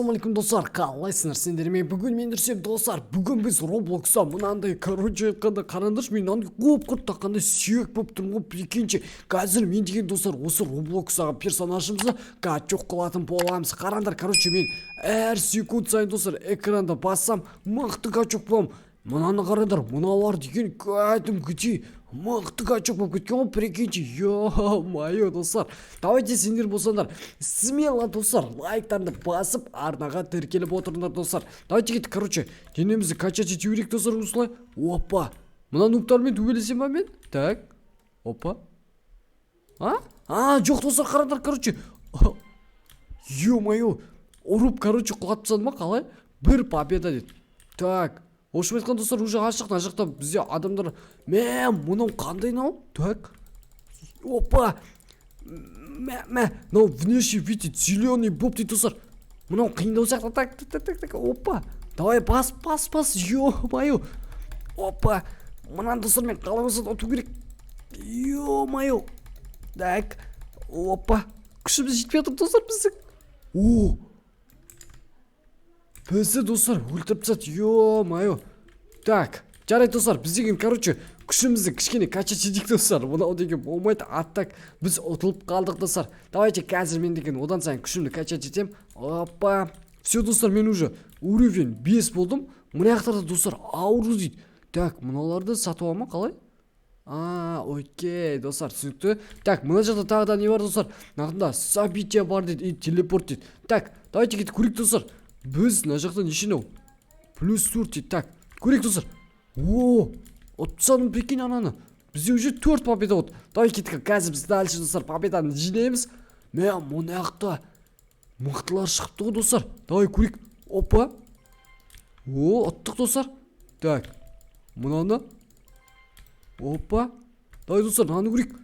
Ассалаумағалейкум, достар! Қалайсыңдар сендер? Мен бүгін, мен Нүрсем, достар. Бүгін біз Роблокста мынандай, короче айтқанда, қараңдаршы, мен мынандай қоп құрт қандай сүйек болып тұрмын ғой, прикиньте. Қазір мен деген, достар, осы Роблокстағы персонажымызды качок қылатын боламыз. Қараңдар, короче, мен әр секунд сайын, достар, экранда бассам, мықты качок боламын. Мынаны қараңдар, мыналар деген кәдімгідей мықты качок болып кеткен ғой, прикиньте. Ё-моё, достар, давайте сендер болсаңдар, смело, достар, лайктарыңды басып, арнаға тіркеліп отырыңдар, достар. Давайте кеттік, короче, денемізді качать ете берейік, достар, осылай. Опа, мына нубтармен төбелесем ба мен? Так, опа, а, жоқ, достар, қараңдар, короче, ё-моё, ұрып, короче, құлатып тастады ма, қалай? Бір победа дейді. Так, в общем айтқанда, достар, уже ашық. Мына жақта бізде адамдар. Мә, мынау қандай мынау? Так, опа, мә, мә, мынау внешний вид зеленый болып дейді, достар. Мынау қиындау сияқты. Так, так, так, так, так, опа, давай, бас, бас, бас, ё-моё, опа, мынаны, достар, мен қалай болса да ұту керек, ё-моё. Так, опа, күшіміз жетпей жатыр, достар, біздің. О, бізді, достар, өлтіріп тастады, ё-моё. Так, жарайды, достар, біз деген, короче, күшімізді кішкене качать етейік, достар. Мынау деген болмайды, а так біз ұтылып қалдық, достар. Давайте қазір мен деген одан сайын күшімді качать етемін. Опа, все, достар, мен уже уровень 5 болдым. Мына жақтарда, достар, ауру дейді. Так, мыналарды сатып ала ма, қалай? А, окей, достар, түсінікті. Так, мына жақта тағы да не бар, достар? Мына событие бар дейді и телепорт дейді. Так, давайте кетіп көрейік, достар. Біз мына жақта неше мынау? Плюс 4 дейді. Так, көрейік, достар. О, ұтып тастадым, прикинь, ананы. Бізде уже төрт победа болды. Давай кеттік, қазір біз дальше, достар, победаны жинаймыз. Мә, мына жақта мықтылар шығыпты ғой, достар. Давай көрейік. Опа, о, ұттық, достар. Так, мынаны, опа, давай, достар, мынаны көрейік.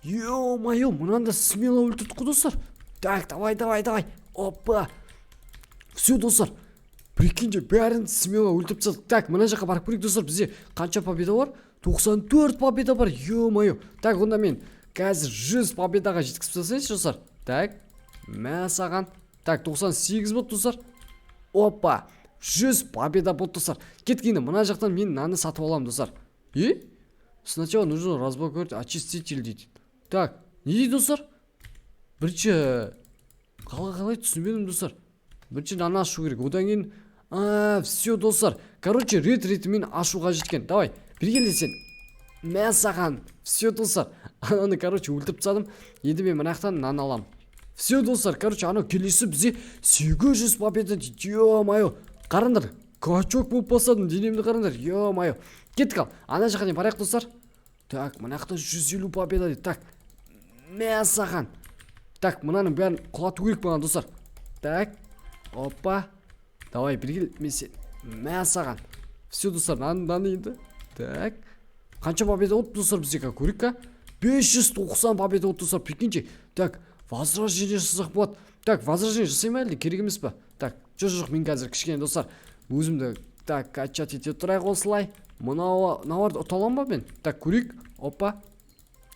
Ё-моё, мынаны да смело өлтірдік қой, достар. Так, давай, давай, давай, опа, все, достар, прикиньте, бәрін смело өлтіріп тастадық. Так, мына жаққа барып көрейік, достар. Бізде қанша победа бар? 94 победа бар, ё-моё. Так, онда мен қазір 100 победаға жеткізіп тастайыншы, достар. Так, мә саған. Так, 98 болды, достар. Опа, 100 победа болды, достар. Кеттік, енді мына жақтан мен мынаны сатып аламын, достар. И сначала нужно разблокировать очиститель дейді. Так, не дейді, достар? Бірінші қалай, қалай, түсінбедім, достар. Бірінші мынаны ашу керек, одан кейін. А, все, достар, короче, рет ретімен ашу қажет екен. Давай, бері кел сен, мә саған. Все, достар, ананы, короче, өлтіріп тастадым. Енді мен мына жақтан мынаны аламын. Все, достар, короче, анау келесі бізде 800 победа дейді. Ё-моё, қараңдар, качок болып бастадым, денемді қараңдар, ё-моё. Кеттік, ал ана жаққа дейін барайық, достар. Так, мына жақта 150 победа дейді. Так, мә саған. Так, мынаның бәрін құлату керек маған, достар. Так, опа, давай, бері кел, мен сен, мә саған. Все, достар, мынаны енді. Так, қанша победа болды, достар, бізде? Көрейік ка. 590 победа болды, достар, прикиньте. Так, возрождение жасасақ болады. Так, возрождение жасай ма, әлде керек емес па? Так, жоқ, жоқ, мен қазір кішкене, достар, өзімді, так, качать ете тұрайық осылай. Мынау, мыналарды ұта аламын ба мен? Так, көрейік. Опа,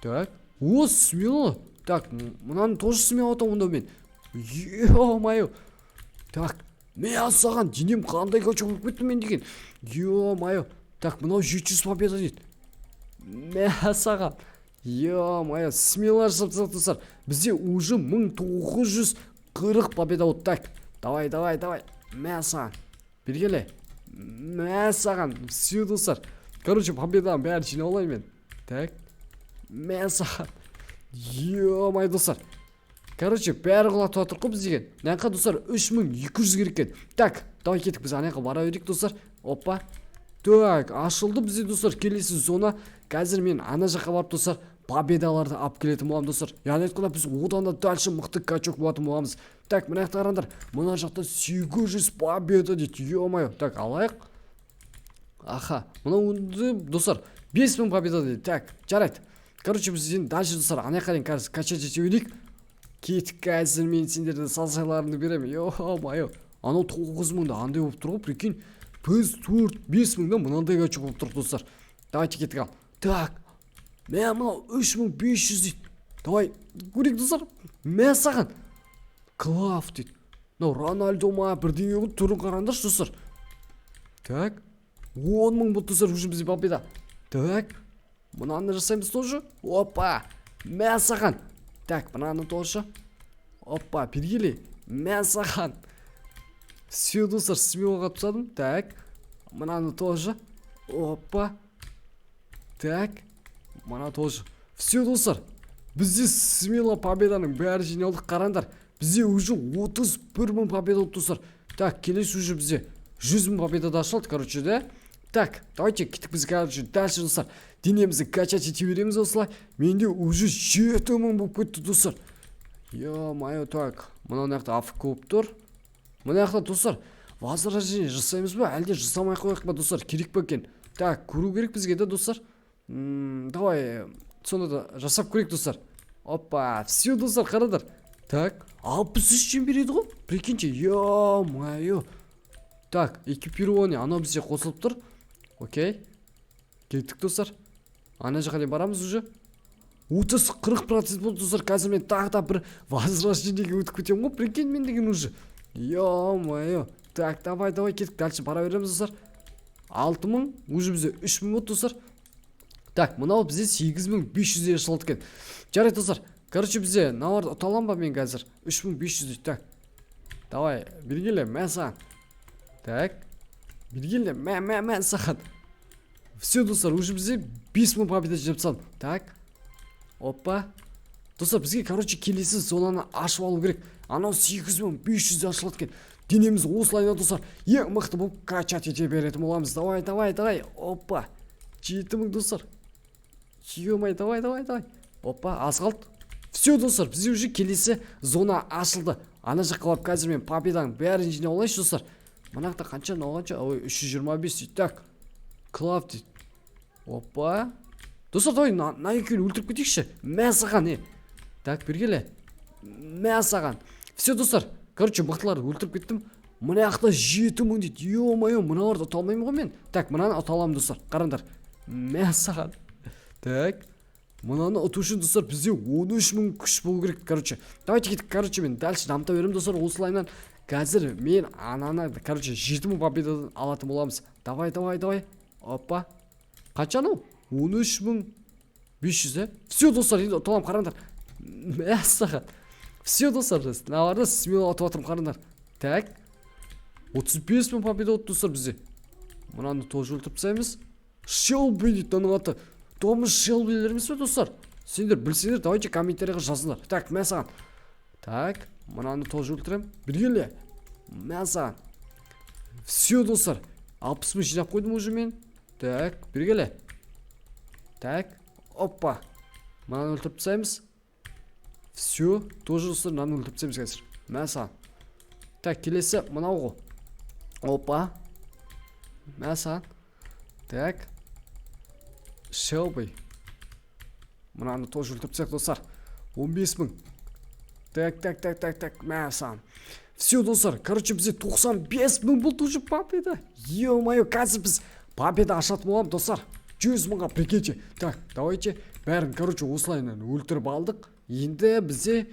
так, о, смело. Так, мынаны тоже смело ұтамын онда мен, ё-моё. Так, мә саған, денем қандай качок болып кетті мен деген, ё-моё. Так, мынау 700 победа дейді. Мә саған, ё-моё, смело жасап тастадық, достар. Бізде уже 1940 победа болды. Так, давай, давай, давай, мә саған, бері келе, мә саған. Все, достар, короче, победаның бәрін жинап алайын мен. Так, мә саған, ё-моё, достар, короче, бәрі құлатып жатыр ғой біз деген. Мына жаққа, достар, 3200 керек екен. Так, давай кеттік, біз ана жаққа бара берейік, достар. Опа, так, ашылды бізде, достар, келесі зона. Қазір мен ана жаққа барып, достар, победаларды алып келетін боламын, достар. Яғни айтқанда, біз одан да дальше мықты качок болатын боламыз. Так, мына жақта қараңдар, мына жақта 800 победа дейді, ё-моё. Так, алайық. Аха, мынау енді, достар, 5000 победа дейді. Так, жарайды, короче, біз енді дальше, достар, ана жаққа дейін қазір качать ете берейік. Кеттік, қазір мен сендердің сазайларыңды беремін, ё-моё. Анау 9000-да андай болып тұр ғой, прикинь. Біз 4-5 мыңда мынандай качок болып тұр, достар. Давайте кеттік, ал. Так, мә, мынау 3500 дейді. Давай көрейік, достар. Мә саған, клав дейді. Мынау Рональдо ма, бірдеңе ғой, түрін қараңдаршы, достар. Так, 10 000 болды, достар, уже бізде победа. Так, мынаны жасаймыз тоже. Опа, мә саған. Так, мынаны тоже. Опа, бергеле, мә саған. Все, достар, смело тастадым. Так, мынаны тоже. Опа. Так, мына тоже. Все, достар, бізде смело победаның бәрі жиналдық. Қараңдар, бізде уже 31 000 победа болды, достар. Так, келесі уже бізде 100 000 победа да ашылды, короче, да. Так, давайте кеттік біз, короче, дальше, достар, денемізді качать ете береміз осылай. Менде уже 7000 болып кетті, достар, ё-моё. Так, мына жақта АФК болып тұр. Мына жақта, достар, возрождение жасаймыз ба, әлде жасамай ақ қояйық па, достар? Керек па екен? Так, көру керек бізге да, достар. Давай сонда да жасап көрейік, достар. Опа, все, достар, қараңдар. Так, 63 чем береді ғой, прикиньте, ё-моё. Так, экипирование, анау бізде қосылып тұр. Окей, кеттік, достар, ана жаққа дейін барамыз. Уже 30-40% болды, достар. Қазір мен тағы да бір возрождениеге өтіп кетемін ғой, прикинь, мен деген уже, ё-моё. Так, давай, давай, кеттік, дальше бара береміз, достар. 6000, уже бізде 3000 болды, достар. Так, мынау бізде 8500-де ашылады екен. Жарайды, достар, короче, бізде мыналарды ұта аламын ба мен қазір? 3500 дейді. Так, давай, бергеле, мә саған. Так, бергеле, мә, мә, мә саған. Все, достар, уже бізде 5000 победа жинап тастадым. Так, опа, достар, бізге, короче, келесі зонаны ашып алу керек. Анау 8500 ашылады екен. Денеміз осылай да, достар, ең мықты болып качать ете беретін боламыз. Давай, давай, давай. Опа, 7000, достар, ё. Давай, давай, давай. Опа, аз қалды. Все, достар, бізде уже келесі зона ашылды. Ана жаққа барып, қазір мен победаның бәрін жинап алайыншы, достар. Мына жақта қанша, мынау қанша? Ой, 325 дейді. Так, клав дейді. Опа, достар, давай мына екеуін өлтіріп кетейікші. Мә саған, е. Так, бергеле, мә саған. Все, достар, короче, мықтыларды өлтіріп кеттім. Мына жақта 7000 дейді, ё-моё. Мыналарды ұта алмаймын ғой мен. Так, мынаны ұта аламын, достар, қараңдар. Мә саған. Так, мынаны ұту үшін, достар, бізде 13 000 күш болу керек. Короче, давайте кеттік. Короче, мен дальше дамыта беремін, достар, осылайынан. Қазір мен ананы, короче, 7000 победадан алатын боламыз. Давай, давай, давай. Опа, қанша анау? 13 500, иә. Все, достар, енді ұта аламын, қараңдар. Мәссаған. Все, достар, мыналарды смело ұтып жатырмын, қараңдар. Так, 35 000 победа болды, достар, бізде. Мынаны тоже өлтіріп тастаймыз. Шелби дейді мынаның аты. Томас Шелбилер емес пе, достар? Сендер білсеңдер, давайте комментарийға жазыңдар. Так, мә саған. Так, мынаны тоже өлтіремін. Бергеле, мә саған. Все, достар, 60 000 жинап қойдым уже мен. Так, бергеле. Так, опа, мынаны өлтіріп тастаймыз. Все, тоже, достар, мынаны өлтіріп тастаймыз қазір. Мә саған. Так, келесі мынау ғой. Опа, мә саған. Так, Шелби, мынаны тоже өлтіріп тастайық, достар. 15 000. Так, так, так, так, так, мә саған. Все, достар, короче, бізде 95 000 болды уже победа, ё-моё. Қазір біз победа ашатын боламыз, достар, 100 000-ға, прикиньте. Так, давайте бәрін, короче, осылайынан өлтіріп алдық. Енді бізде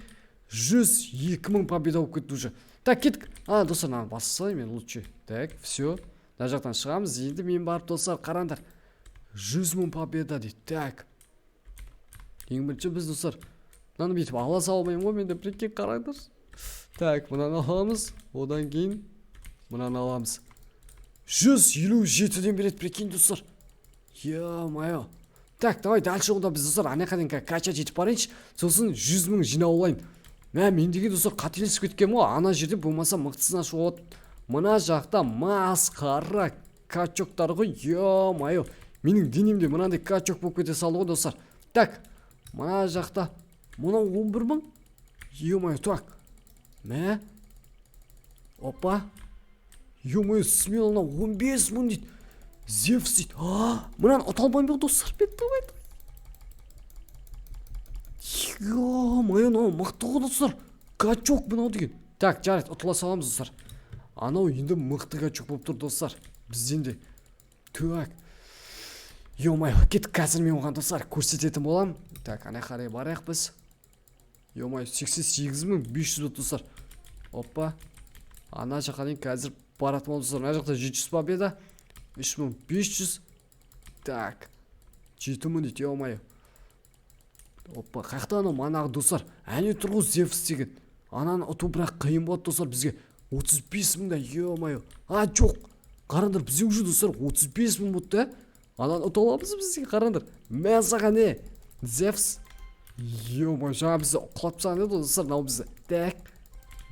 102 000 победа болып кетті уже. Так, кеттік. А, достар, мынаны баса салайын мен лучше. Так, все, мына жақтан шығамыз енді. Мен барып, достар, қараңдар, 100 000 победа дейді. Так, ең бірінші біз, достар, мынаны бүйтіп ала салмаймын ғой мен де, прикинь, қараңдаршы. Так, мынаны аламыз, одан кейін мынаны аламыз. 157-ден береді, прикинь, достар, ё-моё. Так, давай дальше. Онда біз, достар, ана жаққа дейін качать етіп барайыншы, сосын 100 000 жинап алайын. Мә, мен деген, достар, қателесіп кеткенмін ғой. Ана жерде болмаса мықтысын ашуға болады. Мына жақта масқара качоктар ғой, ё-моё. Менің денемде мынандай качок болып кете салды ғой, достар. Так, мына жақта мынау 11 000, ё-моё. Так, мә, опа, ё-моё, смело мынау 15 000 дейді. Зевс дейді. А, мынаны ұта алмаймын ба, достар, мен? Давай, ё-моё, мынау мықты ғой, достар, качок мынау деген. Так, жарайды, ұтыла саламыз, достар. Анау енді мықты качок болып тұр, достар, бізден де. Так, ё-моё, кеттік. Қазір мен оған, достар, көрсететін боламын. Так, ана қарай барайық біз. Ё-моё, 88 500 болды, достар. Опа. Ана жаққа дейін қазір баратын боламыз, достар. Мына жақта 700 победа, 3500. Так, 7000 дейді, ё-моё. Опа, қаяқта анау манағы, достар? Әне тұр ғой Зевс деген. Ананы ұту бірақ қиын болады, достар, бізге. 35 мыңда, ё-моё. А, жоқ, қараңдар, бізде уже, достар, 35 мың болды да. Ананы ұта аламыз біз, қараңдар. Мә саған, не, Зевс! Ё-моё, жаңа бізді құлатып тастаған еді ғой, достар, мынау бізді. Так,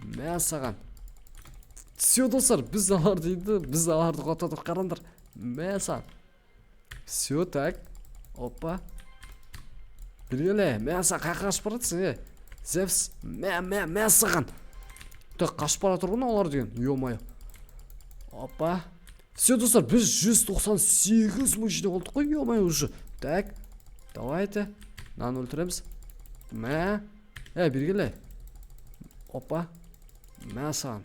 мә саған! Все, достар, біз аларды енді, біз аларды құлатып, қараңдар. Мә саған! Все, так, опа, бергеле. Мә саған! Қаяққа қашып бара жатырсың, е, Зевс? Мә, мә, мә саған! Так, қашып бара жатыр ғой мыналар деген, ё-моё. Опа, все, достар, біз 198 мың жинап алдық қой, ё-моё, уже. Так, давайте мынаны өлтіреміз. Мә, е, бергеле! Опа, мә саған!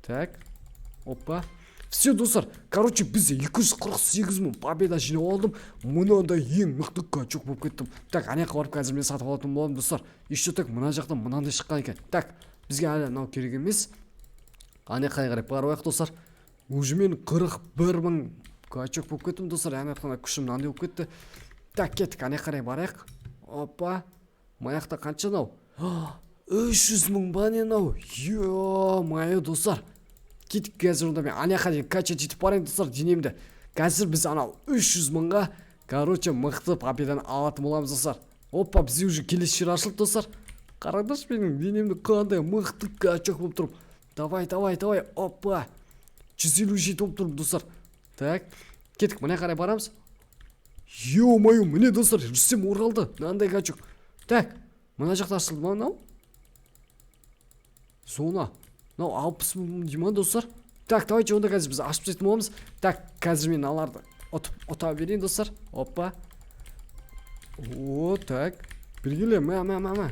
Так, опа, все, достар, короче, біз 248 мың победа жинап алдым. Мынандай ең мықты качок болып кеттім. Так, ана жаққа барып қазір мен сатып алатын боламын, достар. Еще, так, мына жақтан мынандай шыққан екен. Так, бізге әлі мынау керек емес. Ана жаққа қарай барып алайық, достар. Уже мен 41 мың качок болып кеттім, достар. Ана жақтан күшім мынандай болып кетті. Так, кеттік, ана жаққа қарай барайық. Опа, мына жақта қанша мынау? 300 мың ба, не мынау? Ё-моё, достар, кеттік. Қазір онда мен ана жаққа дейін качать етіп барайын, достар, денемді. Қазір біз анау 300 мыңға, короче, мықты победаны алатын боламыз, достар. Опа, бізде уже келесі жер ашылды, достар. Қараңдаршы, менің денемді, қандай мықты качок болып тұрмын. Давай, давай, давай! Опа, 157 болып тұрмын, достар. Так, кеттік, мына қарай барамыз. Ё-моё, міне, достар, Рүстем оралды, мынандай качок. Так, мына жақта ашылды ма мынау зона? Мынау 60 мың дей ма, достар? Так, давайте онда қазір біз ашып тастайтын боламыз. Так, қазір мен аларды ұтып, ұта берейін, достар. Опа, о, так, бергеле! Мә, мә, мә, мә,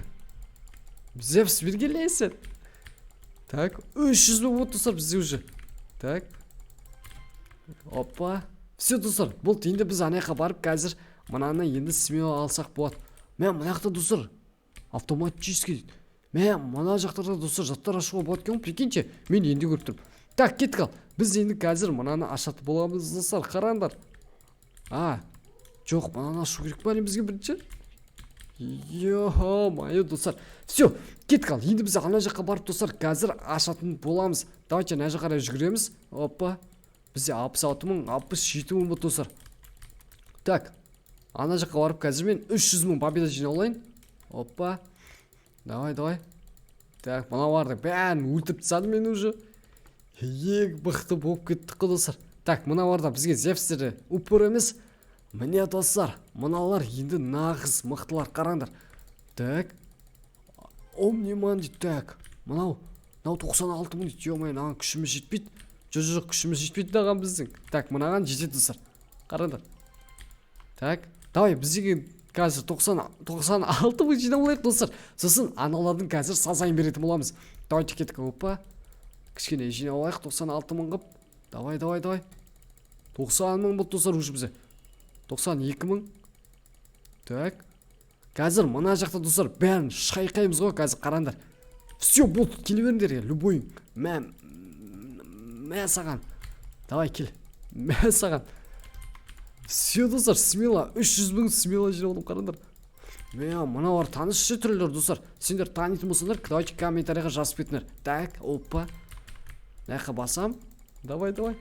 Зевс, бергеле сен! Так, 300 мың болды, достар, бізде уже. Так, опа, все, достар, болды. Енді біз ана жаққа барып қазір мынаны енді смело алсақ болады. Мә, мына жақта, достар, автоматически. Мә, мына жақтарда, достар, заттар ашуға болады екен ғой, прикиньте, мен енді көріп тұрмын. Так, кеттік. Ал біз енді қазір мынаны ашатын боламыз, достар, қараңдар. А, жоқ, мынаны ашу керек па не бізге бірінші? Ё-моё, достар, все, кеттік. Ал енді біз ана жаққа барып, достар, қазір ашатын боламыз. Давайте ана жаққа қарай жүгіреміз. Опа, бізде 66 мың, 67 мың болды, достар. Так, ана жаққа барып қазір мен 300 мың победа жинап алайын. Опа, давай, давай! Так, мыналардың бәрін өлтіріп тастадым мен уже. Ең мықты болып кеттік қой, достар. Так, мыналарда бізге Зевстер упор емес. Міне, достар, мыналар енді нағыз мықтылар, қараңдар. Так, омниман дейді. Так, мынау 96 мың дейді. Ё-моё, мынаған күшіміз жетпейді. Жоқ, жоқ, күшіміз жетпейді мынаған біздің. Так, мынаған жетеді, достар, қараңдар. Так, давай, біз деген қазір 96 мың жинап алайық, достар. Сосын аналардың қазір сазайын беретін боламыз. Давайте, кеттік. Опа, кішкене жинап алайық 96 мың қылып. Давай, давай, давай! 90 мың болды, достар, уже бізде 92 мың. Так, қазір мына жақта, достар, бәрін шайқаймыз ғой қазір, қараңдар. Все, болды, келе беріңдер, любой. Мә, мә саған! Давай, кел, мә саған! Все, достар, смело 300 мың смело жинап алдым, қараңдар. Мә, мыналар таныс түрлері, достар. Сендер танитын болсаңдар, давайте комментарийға жазып кетіңдер. Так, опа, мына жаққа басам. Давай, давай!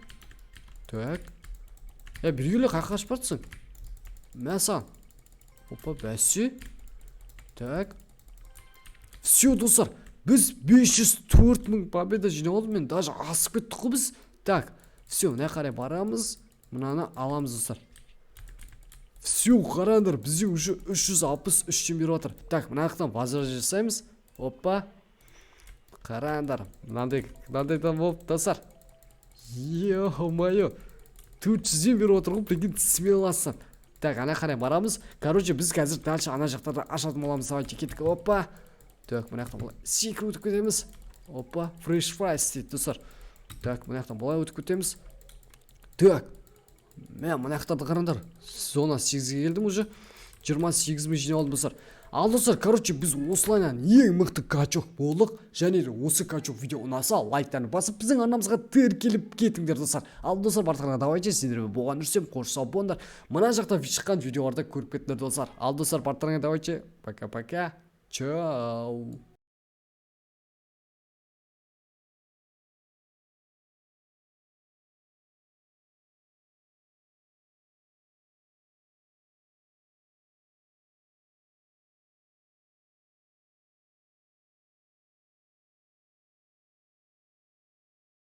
Так, е, бергеле, қаяққа қашып бара жатсың? Мә саған! Опа, бәсе! Так, все, достар, біз 504 мың победа жинап алдым мен, даже асып кеттік қой біз. Так, все, мына қарай барамыз, мынаны аламыз, достар. Все, қараңдар, бізде уже 363-тен беріп жатыр. Так, мына жақтан возврат жасаймыз. Опа, қараңдар, мынандай, мынандайдан болып, достар. Ё-моё, 400-ден беріп отыр ғой, прикинь, смело. Так, ана қарай барамыз. Короче, біз қазір дальше ана жақтарда ашатын боламыз. Давайте, кеттік. Опа, так, мына жақтан былай секіріп өтіп кетеміз. Опа, фреш фрайс дейді, достар. Так, мына жақтан былай өтіп кетеміз. Так, мә, мына жақтарды қараңдар. Зона 8-ге келдім уже, 28 мың жинап алдым, достар. Ал, достар, короче, біз осылайынан ең мықты качок болдық. Және де осы качок видео ұнаса, лайктарын басып, біздің арнамызға тіркеліп кетіңдер, достар. Ал, достар, барлықтарыңа давайте, сендермен болған Үрсем. Қош сау болыңдар. Мына жақта шыққан видеоларды көріп кетіңдер, достар. Ал, достар, барлықтарыңа давайте, пока пока чао.